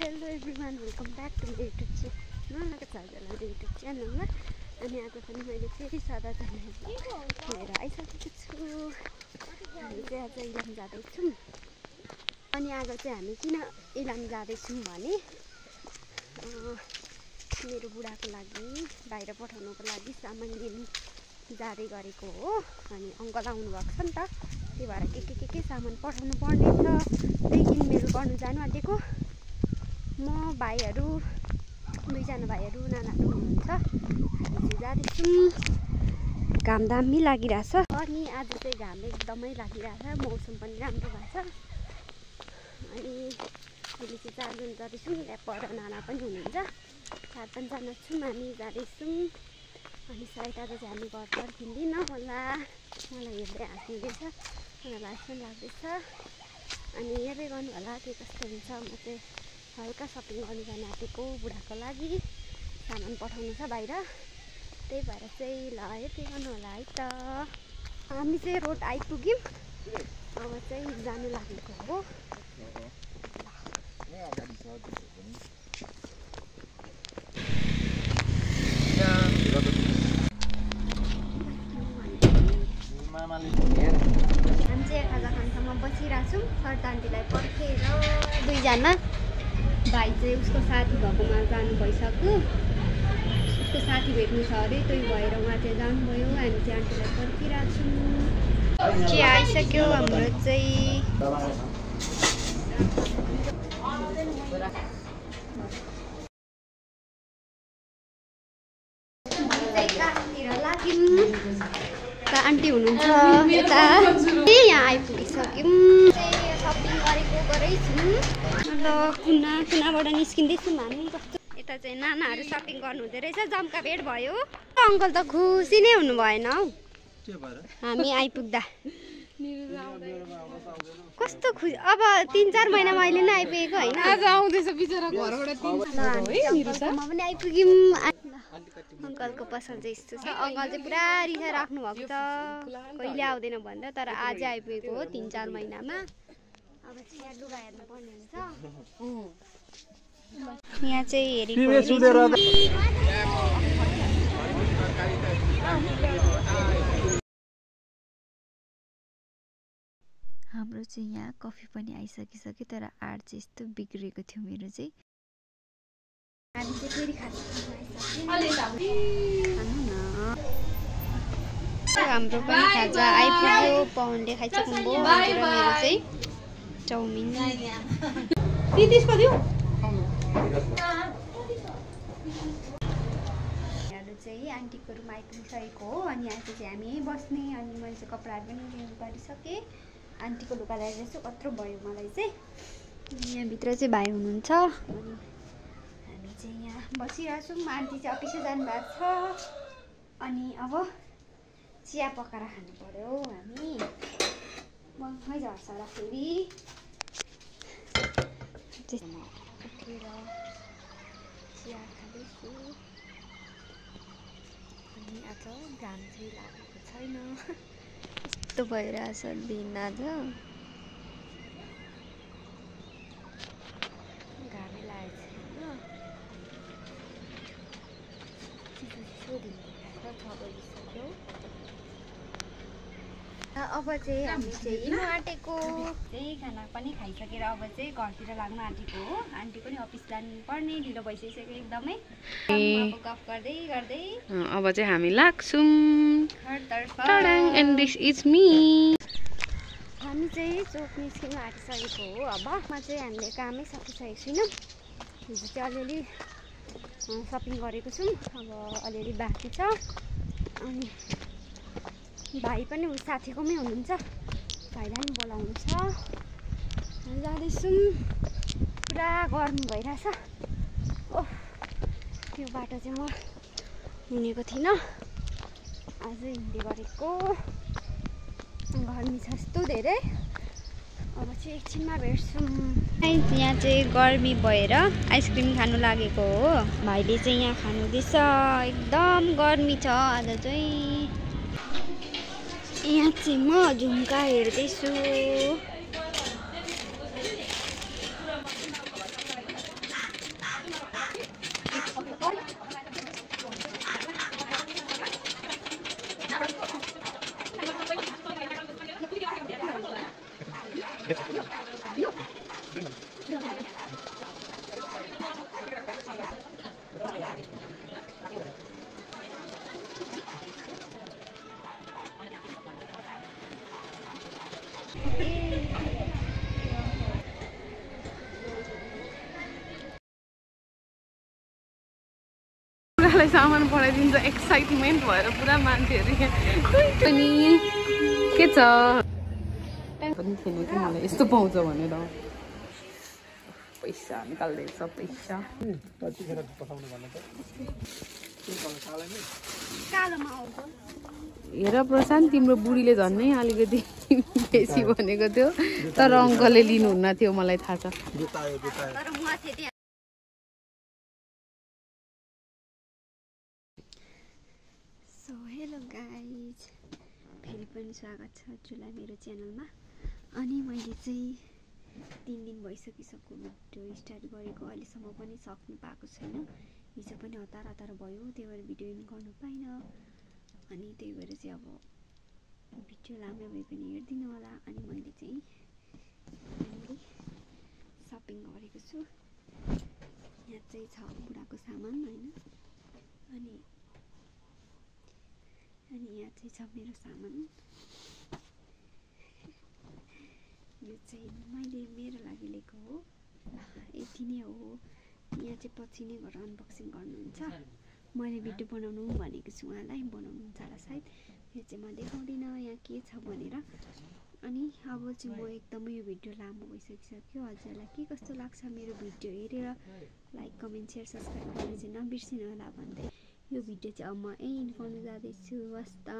Hello everyone, welcome back to मेरो YouTube च्यानलमा। अनि आज पनि मैले फेरि सादा च्यानल लिएर आइसकेको छु। हामी चाहिँ आज इलाम जाँदैछौँ। अनि आज चाहिँ हामी किन इलाम जाँदैछौँ भने मेरो बुढाको लागि बाहिर पठाउनुको लागि सामान लिनु जाँदै गरेको हो। अनि अङ्कल आउनुभएको छ नि त, त्यही भएर के सामान पठाउनु पर्ने छ, त्यही किनमेल गर्नु जानु आँटेको। म भाइहरू दुईजना भाइहरू नानाहरू हुनुहुन्छ। हामी चाहिँ जाँदैछौँ। घाम दामी लागिरहेछ। अनि आज चाहिँ घाम एकदमै लागिरहेछ, मौसम पनि राम्रो भएको छ। अनि अहिले चाहिँ चारजना जाँदैछौँ, त्यहाँ पर नाना पनि हुनुहुन्छ। 4-5जना छौँ हामी जाँदैछौँ। अनि सायद आज चाहिँ हामी घर फर्किँदैन होला, मलाई हेर्दै हाँस्नुहुँदैछ, मलाई लाज पनि लाग्दैछ। अनि हेर्दै गर्नु होला के कस्तो हुन्छ। म चाहिँ हल्का सपिङ गर्नु जान आँटेको, बुढाको लागि सामान पठाउनु छ बाहिर, त्यही भएर चाहिँ ल हेर्दै गर्नु होला है त। हामी चाहिँ रोड आइपुग्यौँ, अब चाहिँ जानु लागेको हो। हामी चाहिँ खाजा खानसम्म बसिरहेको छौँ। सर्ट आन्टीलाई पर्खेर दुईजना भाइ चाहिँ उसको साथी भएकोमा जानु भइसक्यो। उसको साथी भेट्नु छ अरे, त्यही भएर उहाँ चाहिँ जानुभयो। हामी चाहिँ आन्टीलाई पर्खिरहेको छौँ। चिया आइसक्यो हाम्रो चाहिँ। आन्टी हुनुहुन्छ यता, यहाँ आइपुगिसक्यौँ। सपिङ गरेछौँ। ल कुनाबाट निस्किँदैछौँ हामी। कस्तो यता चाहिँ नानाहरू सपिङ गर्नु हुँदो रहेछ, जम्का भेट भयो। अङ्कल त खुसी नै हुनु भएन हौ हामी आइपुग्दा। कस्तो खुसी। अब 3-4 महिनामा अहिले नै आइपुगेको होइन, आज आउँदैछ बिचरा घरबाट। म पनि आइपुग्यौँ। अङ्कलको पसल चाहिँ यस्तो छ। अङ्कल चाहिँ पुरा रिसा राख्नु भएको छ, कहिले आउँदैन भनेर, तर आज आइपुगेको हो 3-4 महिनामा। अब चाहिँ यहाँ लुगा हेर्नु पर्ने हुन्छ। यहाँ चाहिँ हेरेको हाम्रो चाहिँ यहाँ कफी पनि आइसकिसक्यो, तर आर्ट चाहिँ यस्तो बिग्रेको थियो मेरो चाहिँ। हामी चाहिँ फेरि हाम्रो पनि खाजा आइपुग्यो। पवनले खाइसक्नुभयो, मेरो चाहिँ चाउमिन। चाहिँ आन्टीको रुम आइपुगिसकेको हो। अनि यहाँ चाहिँ हामी यहीँ बस्ने। अनि मैले चाहिँ कपडाहरू पनि चेन्ज गरिसकेँ। आन्टीको लुगा लगाएर चाहिँ कत्रो भयो मलाई चाहिँ। यहाँभित्र चाहिँ भाइ हुनुहुन्छ। अनि हामी चाहिँ यहाँ बसिरहेछौँ। आन्टी चाहिँ अफिस जानुभएको छ। अनि अब चिया पकाएर खानु पर्यो हामी। मकै झर्छ होला फेरि। उठेर चिया खाँदैछु। अनि आज घाम चाहिँ लागेको छैन, यस्तो भइरहेछ दिन आज। घामै लागेको छैन, चिसो दिन भइरहेछ। 6 बजिसक्यो। अब चाहिँ हामी चाहिँ हिँड्नु आँटेको। चाहिँ खाना पनि खाइसकेर अब चाहिँ घरतिर लाग्नु आँटेको हो। आन्टी पनि अफिस जानुपर्ने, ढिलो भइसक्यो एकदमै। गफ गर्दै गर्दै अब चाहिँ हामी लाग्छौँ। And this is me. हामी चाहिँ चोक निस्किनु आँटिसकेको हो। अबमा चाहिँ हामीले कामै सकिसकेको छैनौँ। हिजो चाहिँ अलिअलि सपिङ गरेको छौँ, अब अलिअलि बाँकी छ। अनि भाइ पनि साथीकोमै हुनुहुन्छ, भाइलाई पनि बोलाउनु छ। जाँदैछौँ। पुरा गर्मी भइरहेछ। ओह, त्यो बाटो चाहिँ म हिँडेको थिइनँ, आज हिँड्दै गरेको। गर्मी छ यस्तो धेरै। अब चाहिँ एकछिनमा भेट्छौँ। यहाँ चाहिँ गर्मी भएर आइसक्रिम खानु लागेको हो। भाइले चाहिँ यहाँ खानुहुँदैछ। एकदम गर्मी छ आज चाहिँ। यहाँ चाहिँ म झुम्का हेर्दैछु। बुढालाई सामान पठाइदिन्छ एक्साइटमेन्ट भएर पुरा मान्छेहरू अनि के छ पनि थिएन कि मलाई यस्तो पाउँछ भनेर पैसा निकाल्दैछ पैसा हेर प्रशान्त तिम्रो बुढीले झन्नै अलिकति बेसी भनेको थियो तर अङ्कलले लिनुहुन्न थियो मलाई थाहा छ सो हेलो गाइज फेरि पनि स्वागत छ हजुरलाई मेरो च्यानलमा अनि मैले चाहिँ 3 दिन भइसकिसक्यो भिडियो स्टार्ट गरेको अहिलेसम्म पनि सक्नु पाएको छैन हिजो पनि हतार भयो त्यही भएर भिडियो इन गर्नु पाइनँ अनि त्यही भएर चाहिँ अब भिडियो लामो भए पनि हेरिदिनु होला अनि मैले चाहिँ सपिङ गरेको छु यहाँ चाहिँ छ बुढाको सामान हैन अनि यहाँ चाहिँ छ मेरो सामान यो चाहिँ मैले मेरो लागि लिएको हो यति नै हो यहाँ चाहिँ पछि नै गएर अनबक्सिङ गर्नुहुन्छ मैले भिडियो बनाउनु भनेको छु उहाँलाई बनाउनुहुन्छ होला सायद यो चाहिँ म देखाउँदिनँ यहाँ के छ भनेर अनि अब चाहिँ म एकदमै यो भिडियो लामो भइसकिसक्यो हजुरलाई के कस्तो लाग्छ मेरो भिडियो हेरेर लाइक कमेन्ट सेयर सब्सक्राइब गर्न चाहिँ नबिर्सिनु होला भन्दै यो भिडियो चाहिँ अब म यहीँ इन्ड गर्नु जाँदैछु हस् त।